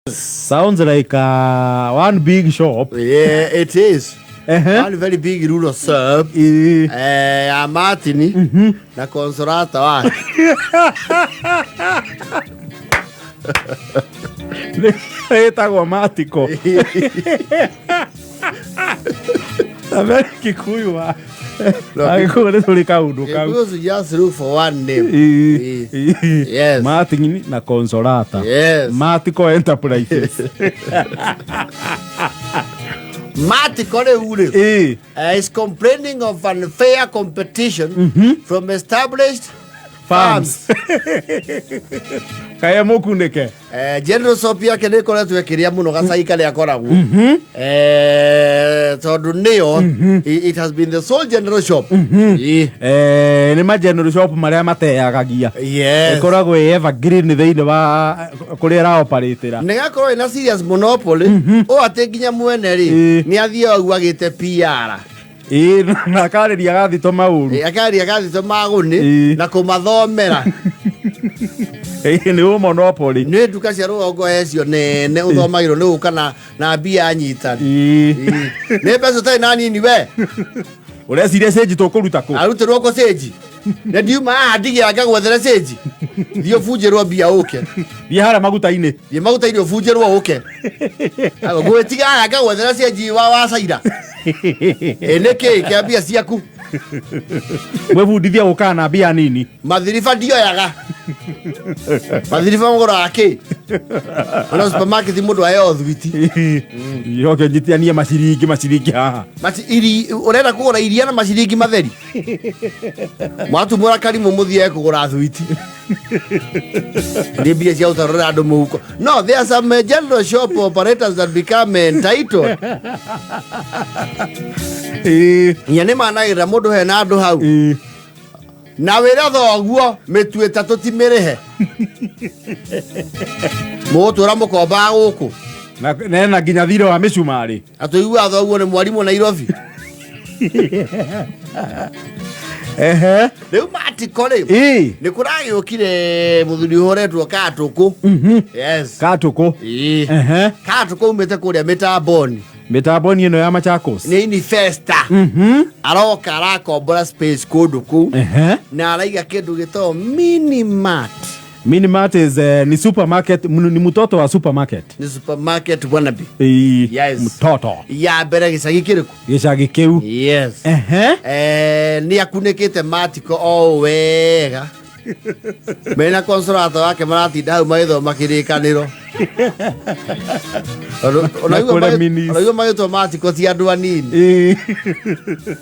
Sounds like one big shop. Yeah, it is. Ehe. One very big rural sub. Ĩĩ. Eh, ya Martin na Consolata wake. Ĩtagwo matiko. Na very Kikuyu wa. No, Agĩkũyũ nĩ tũrĩ kaũndũ kau. Because you just look for one name. Ĩĩ. Ĩĩ. Yes. Martin na Consolata. Yes. Matiko Enterprises. Matiko rĩu rĩ Ĩĩ. is complaining of unfair competition from established Farms. Kaĩ mũkunĩke. General shop yake nä ĩkoretwo ĩkĩrĩa mũno gacai karĩa akoragwo tondũ nĩyo it has been the sole general shop. Ĩ. Nĩ ma general shop marĩa mateagagia. Yes. Ĩkoragwo ĩ evergreen thĩinĩ wa kũrĩa ĩraoparĩtĩra. Nĩ gakorwo ĩna serious monopoly ũũ atĩ nginya mwene rĩ nĩ athiaga ũguo agĩte PR. Ĩĩ, na akarĩria gathito maũru. Akaria gathito magũnĩ na kũmathomera. Ĩĩ, nĩ ũ monopoly. Nĩ nduka cia rũgongo ecio nene ũthomagĩrwo nĩ gũka na mbia nyitani. Nĩ mbeca ũtarĩ na nini we. Ũreciria cĩnji tũkũruta kũ? Arutĩrwo kũ cĩnji? Na ndiuma haha ndigĩra ngagwethere cĩnji. Thiĩ ũbunjĩrwo mbia ũke. Thiĩ harĩa maguta-inĩ. Thiĩ maguta-inĩ ũbunjĩrwo ũke. Ngwĩtiga haha ngagwethere cĩnji wa caira. Ĩ nĩ kĩĩ kĩa mbia ciaku? Mwĩbundithie gũkaga na mbia nini. Mathiriba ndioyaga. Mathiriba mũgũraga kĩ? Ona supermarket mũndũ aheo thwiti. Yoke njitianie maciringi maciringi haha. Maci iri ũrenda kũgũra iria na maciringi matheri. Mwatumũra karimũ mũthiage kũgũra thwiti. Nĩ mbia cia gũtarũra andũ mũhuko. No, there are some general shop operators that become entitled. Nginya nĩ managĩrĩra mũndũ hena andũ hau. Na wĩra thoguo mĩtu ĩtatũ ti mĩrĩhe. Mũgũtũra mũkombaga gũkũ. Na nena nginya thirĩ wa mĩcumarĩ. Na tũiguaga thoguo nĩ mwarimũ Nairobi. Ehe. Rĩu matiko rĩ nĩ kũragĩũkire mũthuri ũretwo Katũkũ. Yes. Katũkũ. Ĩĩ. Ehe. Katũkũ umĩte kũrĩa mĩtamboni. Mĩtamboni ĩno ya Machakos. Nĩ investor. Aroka arakombora space kũndũ kũu. Na araiga kĩndũ gĩtagwo mini mart. Minimart is ni supermarket, ni mtoto wa supermarket. Ni supermarket wannabe. Ĩĩ, Yes. Mtoto. Ya mbere gĩcagi kĩrĩkũ? Gĩcagi kĩu. Yes. Ehe. Nĩ akunĩkĩte matiko o wega. Mena Consolata wake maratinda hau magĩthoma kĩrĩkanĩro. Na kũrĩa minis. Onaigua magĩtwo matiko ti andũ anini.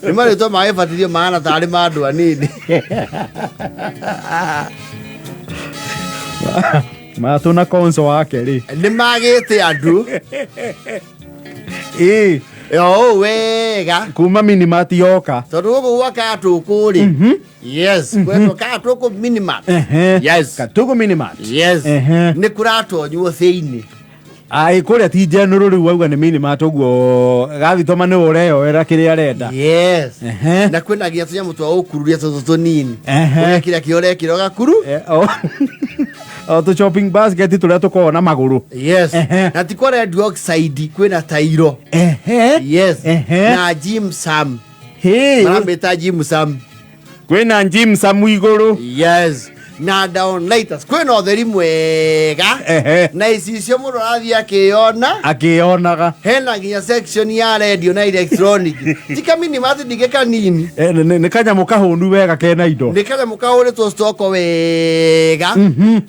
Nĩ marĩtwa magĩbatithio mahana tarĩ ma andũ anini. Matũ na konso wake rĩ. Nĩ magĩte andũ. Ĩĩ. O wega. Kuma minimart yoka. Tondũ gũkũ gwa Katũkũ rĩ. Yes, kwetwo Katũkũ minimart. Ehe. Yes. Katũkũ minimart. Yes. Ehe. Nĩ kũratonywo thĩinĩ. Ai kũrĩa ti general rĩu wauga nĩ minimart ũguo gathitoma nĩ ũreyoera kĩrĩa arenda. Yes. Ehe. Na kwĩna nginya tũnyamũ twa gũkururia tũtũ tũnini. Ehe. Ũgekĩra kĩo ũrekĩra ũgakuru. O tũ shopping basket tũrĩa tũkoragwo na magũrũ. Yes. Ehe. Na ti kwa red oxide kwĩna tairo. Ehe. Yes. Ehe. Na Jim Sam. Hey. Maramĩta Jim Sam. Kwĩna Jim Sam igũrũ. Yes. Na downlighters. Kwĩna ũtheri mwega. Ehe. Na icicio mũndũ arathiĩ akĩyona. Akĩyonaga. Hena nginya section ya radio na electronic. Ti kamini mati ndige kanini. Nĩ kanyamũ kahũnu wega kena indo. Nĩ kanyamũ kahũrĩtwo stoko wega.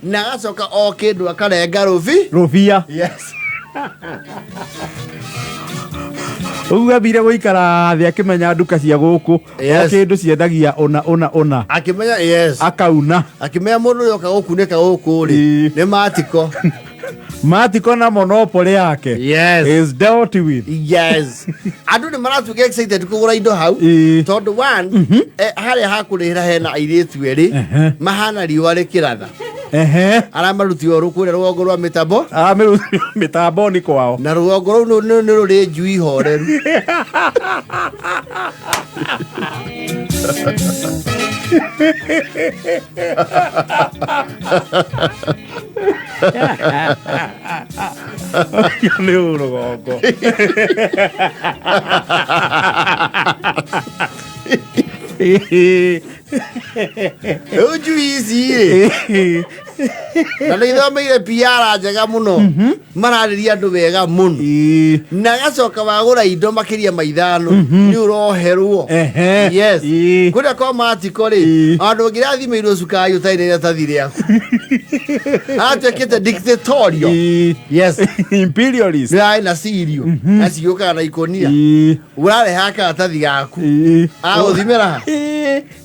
Na gacoka o kĩndũ akarenga rũbi. Rũbia. Yes. Ũguo ambire gũikara thĩ akĩmenya nduka cia gũkũ. O Yes. kĩndũ ciendagia ũna ũna ũna. Akĩmenya yes. Akauna. Akĩmenya mũndũ ũrĩa oka gũkunĩka gũkũ rĩ Ĩĩ. nĩ matiko. Matiko na monopoly yake. Yes. Is dealt with. Yes. Andũ nĩ maratuĩka excited kũgũra indo hau. Ĩĩ. Tondũ one, harĩa hakũrĩhĩra hena airĩtu erĩ Ehe. mahana riũa rĩkĩratha. Ehe. Arĩa marutirwo kũrĩa rũgongo rwa mĩtambo. Mĩtambo-inĩ kwao. Na rũgongo rũu nĩ rũrĩ njui horeru. Ũcio nĩ ũrũgongo. Rĩu njui ici rĩ, na nĩ ithomeire PR njega mũno, mararĩria andũ wega mũno, na gacoka wagũra indo makĩria ma 5 nĩ ũroherwo. Yes. Kũrĩa kwa matiko rĩ, andũ ũngĩrathimĩirwo cukari ũtarĩ na iratathi rĩaku, atuĩkĩte dictatorial. Yes. Imperialist. Nĩ arĩ na cirio na cigĩũkaga na ikũnia, ũrarehaga karatathi gaku, agũthimĩra.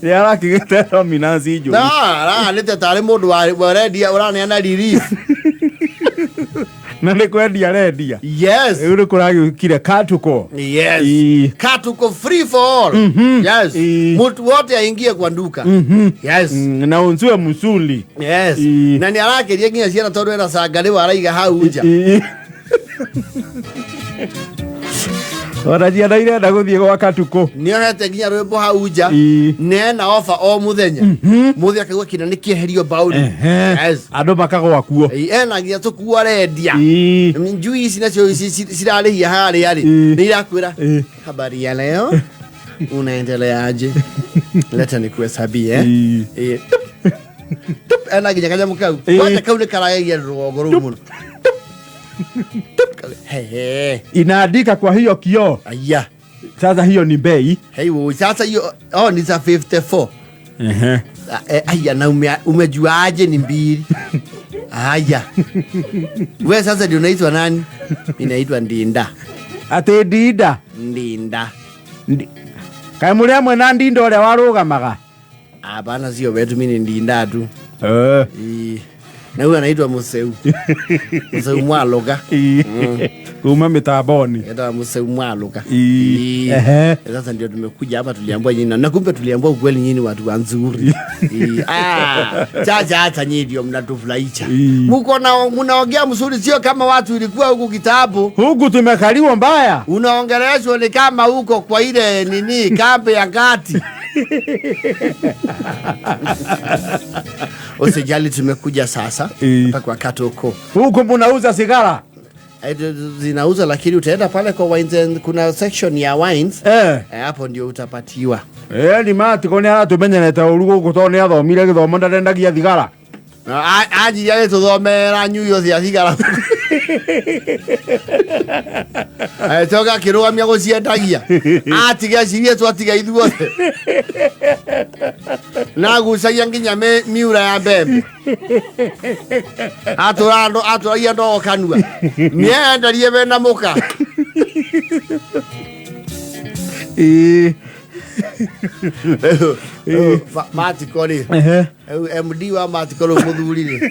Nĩ arakĩgĩte dominance njũru. Na arahanĩte tarĩ mũndũ warendia, ũraneana relief. Na nĩ kwendia arendia. Yes. Rĩu nĩ kũragĩũkire katuko. Yes. Katuko free for all. Yes. Mtu wote aingie kwa nduka. Yes. Na unzue msuli. Yes. Na nĩ arakeria nginya ciana tondũ ena canga rĩu araiga hau nja. Ona ciana irenda gũthiĩ gwa katuko. Nĩ ohete nginya rwĩmbo hau nja. Na ena ofa o mũthenya. Mũthĩ akaigua kĩna nĩ kĩeherio mbaũni. Yes. Andũ makagwa kuo. Ena nginya tũkuo arendia. Njui ici nacio ici cirarĩhia harĩa rĩ, nĩ irakwĩra, "Habari ya leo, unaendeleaje? Leta nikuhesabie." Tup, tup, ena nginya kanyamũ kau. Kwanja kau nĩ karagegia rũgongo rũu mũno. Tup, tup, he. Inaandika kwa hiyo kioo. Aya. Sasa hiyo ni bei. Hey, wo, sasa hiyo, oh, ni za 54. Ah, aya, na umejuaje ni mbili? Aya, we sasa ndio unaitwa nani? Mimi naitwa Ndinda. Atĩ ndinda. Ndinda. Kaĩ mũrĩ amwe na ndinda ũrĩa warũgamaga? Hapana, sio wetu, mimi ni Ndinda tu. Ii. Na huyu anaitwa Museu, Museu Mwaloka. Kuma mitamboni. Etawa Museu Mwaloka. Ii. Ii. Sasa ndio tumekuja hapa, tuliambiwa nyinyi, na kumbe tuliambiwa ukweli, nyinyi watu wazuri. Ii. Ah, chacha hata nyinyi ndio mnatufurahisha. Mko na mnaongea mzuri, sio kama watu ilikuwa huku kitambo. Huku tumekaliwa mbaya. Unaongeleshwa ni kama huko kwa ile nini kambi ya ngati. Usijali, tumekuja sasa hapa kwa Katoko. Huku mnauza sigara? Zinauza, lakini utaenda pale kwa wines and, kuna section ya wines. Hapo ndio utapatiwa. Ni matiko nĩ aratumenyerete ũru gũkũ tondũ nĩ athomire gĩthomo, ndarendagia thigara. Anjirie agĩtũthomera nyuyo cia thigara, agĩcoka akĩrũgamia gũciendagia, atiga cirie twatiga ithuothe, na agucagia nginya miura ya mbembe, atũragia ndogo kanua, nĩenderie mena mũka. Matiko rĩ, rĩu MD wa matiko rĩu mũthuri rĩ,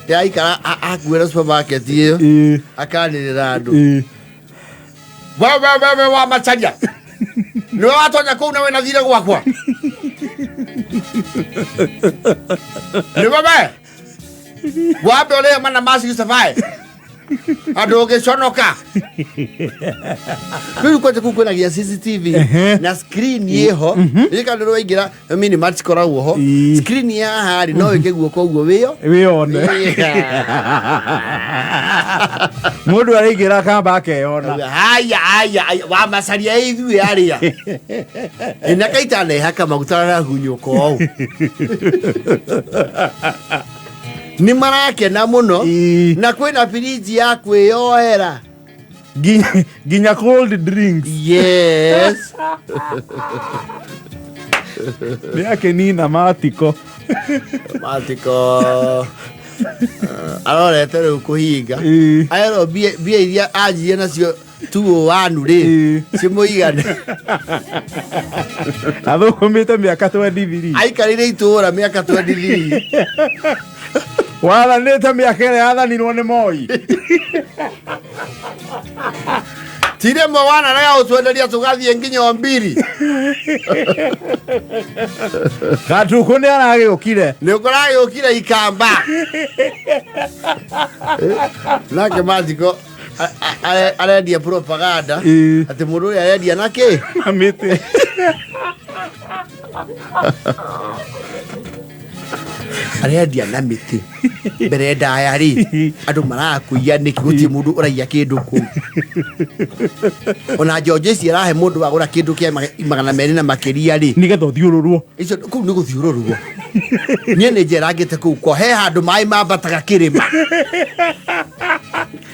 ndĩraikara akuĩra supermarket ĩyo, akanĩrĩra andũ, "Wewe, wewe wa macaria, nĩwe watonya kũu na wĩna thirĩ gwakwa, nĩwe we wambe ũrĩhe mana ma 65, andũ ũgĩconoka." Rĩu kwanja kũu kwĩna CCTV na screen ĩho, rĩka nĩ rwaingĩra mini cikoragwo ho. Screen ya harĩ no ĩke guoko ũguo wĩyo. Wĩone mũndũ araingĩra kamba akeyona. Haya, haya, haya, wa macaria ithuĩ arĩa ĩna kaita nehaka maguta arahunyũka ũũ, nĩ marakena mũno. Na kwĩna firiji ya kwĩyoera. Nginya cold drinks. Yes. Nĩ akĩnina matiko. Matiko arorete rĩu kũhinga. Aerwo mbia iria anjirie nacio 201 rĩ, cimũigane. Athũkũmĩte mĩaka 23. Aikarire itũũra mĩaka 23. Wathanĩte mĩaka ĩrĩa yathanirwo nĩ Moi. Tirĩmwe wanarega gũtwenderia tũgathiĩ nginya o mbiri. Gatukũ nĩ aragĩũkire. Nĩ ũkũragĩũkire ikamba nake matiko arendia propaganda atĩ mũndũ ũrĩa arendia na kĩ. Na mĩtĩ. Arendia na mĩtĩ mbere ndaya rĩ, andũ marakũiya nĩkĩ? Gũtirĩ mũndũ ũraiya kĩndũ kũu. Ona njonjo ici arahe mũndũ wagũra kĩndũ kĩa 200 na makĩria rĩ, Nĩgetha ũthiũrũrwo. Icio kũu nĩ gũthiũrũrwo. Niĩ nĩ njerangĩte kũu kwa he handũ maĩ mambataga kĩrĩma.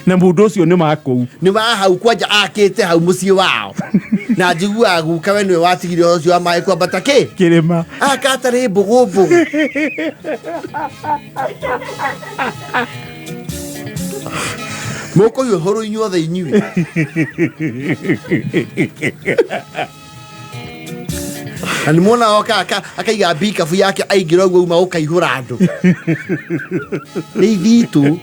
Na mũndũ ũcio nĩ makũu. Nĩ wa hau kwanja, akĩte hau mũciĩ wao, na njiguaga guka we nĩwe watigire ũhoro ũcio wa maĩ kwambata kĩ Kĩrĩma. Akatarĩ mbũgũ mbũgũ. Mũkũiywo hũrũ inyuothe inyuĩ. Na nĩ muona oka akaiga mbikabu yake, aingĩra ũguo uma ũkaihũra andũ nĩ ithitũ.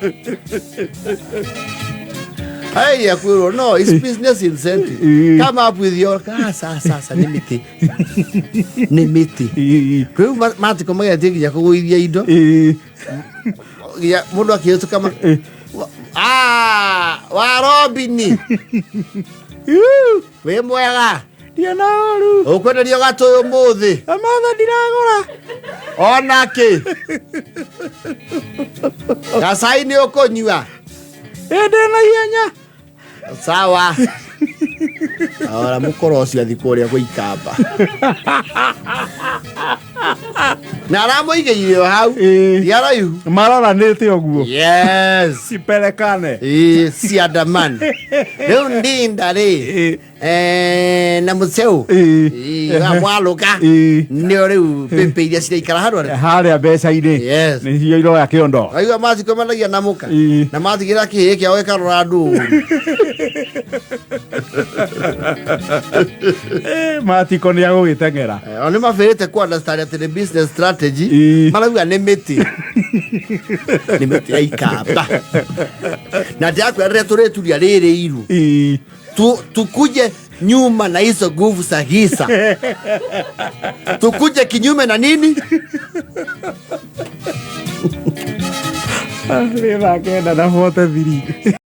Ai akwĩrwo no it's business incentive. Come up with your ah, sasa nĩ mĩtĩ, nĩ mĩtĩ. Rĩu matiko magetie nginya kũgũithia indo, nginya mũndũ akĩhĩtũka ah, wa Robini wĩ mwega? Ndiona ũru. Ũkwenderio gatũ ũmũthĩ? Ũmũthĩ ndiragũra. Ona kĩ gacai nĩ ũkũnyua? Ĩ, ndĩ na ihenya. Sawa, ora mũkoro ũcio athi kũrĩa gũikamba na aramũigĩire o hau. Ti araihu. Maroranĩte ũguo. Yes. Sipelekane. Ĩĩ, ciandamani rĩu ndinda rĩ. Na mũceu. Wa mwalũka. Nĩo rĩu mbĩmbĩ iria ciraikara handũ arĩa Harĩa mbeca-inĩ. Yes. Nĩcio iroya kĩondo. Aigua macikomanagia na mũka. Na matigĩra kĩhĩ kĩao gĩkarora ndũũru. Matiko nĩ agũgĩteng'era. O nĩ mabĩrĩte ku understand atĩ nĩ business strategy. Marauga nĩ mĩtĩ, nĩ mĩtĩ ya ikamba, na ndĩrakwĩra rĩrĩa tũrĩturia rĩrĩ iru, tukuje nyuma na hizo nguvu za giza, tukuje kinyume na nini. Nĩ 9:43.